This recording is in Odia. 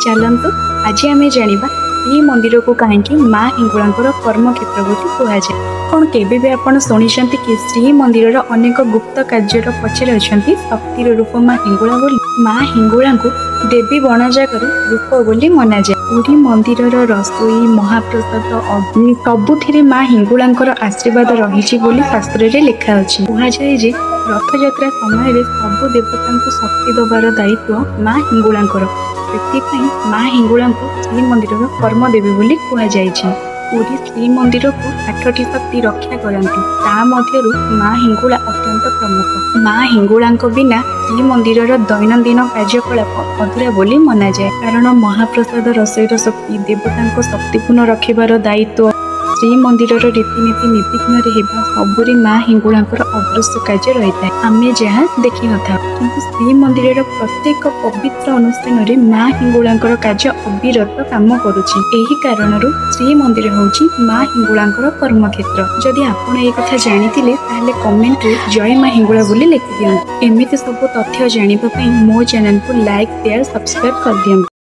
ଚାଲନ୍ତୁ, ଆଜି ଆମେ ଜାଣିବା ଶ୍ରୀମନ୍ଦିରକୁ କାହିଁକି ମା ହିଙ୍ଗୁଳାଙ୍କର କର୍ମକ୍ଷେତ୍ର ବୋଲି କୁହାଯାଏ। କ'ଣ କେବେ ବି ଆପଣ ଶୁଣିଛନ୍ତି କି ଶ୍ରୀମନ୍ଦିରର ଅନେକ ଗୁପ୍ତ କାର୍ଯ୍ୟର ପଛରେ ଅଛନ୍ତି ଶକ୍ତିର ରୂପ ମା ହିଙ୍ଗୁଳା ବୋଲି? ମା ହିଙ୍ଗୁଳାଙ୍କୁ ଦେବୀ ବଣଜାଗର ରୂପ ବୋଲି ମନାଯାଏ। ପୁରୀ ମନ୍ଦିରର ରସୋଇ, ମହାପ୍ରସାଦ, ଅଗ୍ନି ସବୁଥିରେ ମା ହିଙ୍ଗୁଳାଙ୍କର ଆଶୀର୍ବାଦ ରହିଛି ବୋଲି ଶାସ୍ତ୍ରରେ ଲେଖା ଅଛି। କୁହାଯାଏ ଯେ ରଥଯାତ୍ରା ସମୟରେ ସବୁ ଦେବତାଙ୍କୁ ଶକ୍ତି ଦେବାର ଦାୟିତ୍ୱ ମା ହିଙ୍ଗୁଳାଙ୍କର। ସେଥିପାଇଁ ମା ହିଙ୍ଗୁଳାଙ୍କୁ ଶ୍ରୀମନ୍ଦିରର କର୍ମଦେବୀ ବୋଲି କୁହାଯାଇଛି। ପୁରୀ ଶ୍ରୀମନ୍ଦିରକୁ ଆଠଟି ଶକ୍ତି ରକ୍ଷା କରନ୍ତି। ତା ମଧ୍ୟରୁ ମା ହିଙ୍ଗୁଳା ଅତ୍ୟନ୍ତ ପ୍ରମୁଖ। ମା ହିଙ୍ଗୁଳାଙ୍କ ବିନା ଶ୍ରୀମନ୍ଦିରର ଦୈନନ୍ଦିନ କାର୍ଯ୍ୟକଳାପ ଅଧୁରା ବୋଲି ମନାଯାଏ। କାରଣ ମହାପ୍ରସାଦ ରୋଷେଇର ଶକ୍ତି, ଦେବତାଙ୍କ ଶକ୍ତିପୂର୍ଣ୍ଣ ରଖିବାର ଦାୟିତ୍ୱ, ଶ୍ରୀମନ୍ଦିରର ରୀତିନୀତି ନିର୍ବିଘ୍ନରେ ହେବା, ସବୁରେ ମା ହିଙ୍ଗୁଳାଙ୍କର ଅଦୃଶ୍ୟ କାର୍ଯ୍ୟ ରହିଥାଏ, ଆମେ ଯାହା ଦେଖିନଥାଉ। କିନ୍ତୁ ଶ୍ରୀମନ୍ଦିରର ପ୍ରତ୍ୟେକ ପବିତ୍ର ଅନୁଷ୍ଠାନରେ ମା ହିଙ୍ଗୁଳାଙ୍କର କାର୍ଯ୍ୟ ଅବିରତ କାମ କରୁଛି। ଏହି କାରଣରୁ ଶ୍ରୀମନ୍ଦିର ହେଉଛି ମା ହିଙ୍ଗୁଳାଙ୍କର କର୍ମକ୍ଷେତ୍ର। ଯଦି ଆପଣ ଏ କଥା ଜାଣିଥିଲେ, ତାହେଲେ କମେଣ୍ଟରେ "ଜୟ ମା ହିଙ୍ଗୁଳା" ବୋଲି ଲେଖିଦିଅନ୍ତୁ। ଏମିତି ସବୁ ତଥ୍ୟ ଜାଣିବା ପାଇଁ ମୋ ଚ୍ୟାନେଲକୁ ଲାଇକ୍, ସେୟାର, ସବସ୍କ୍ରାଇବ୍ କରିଦିଅନ୍ତୁ।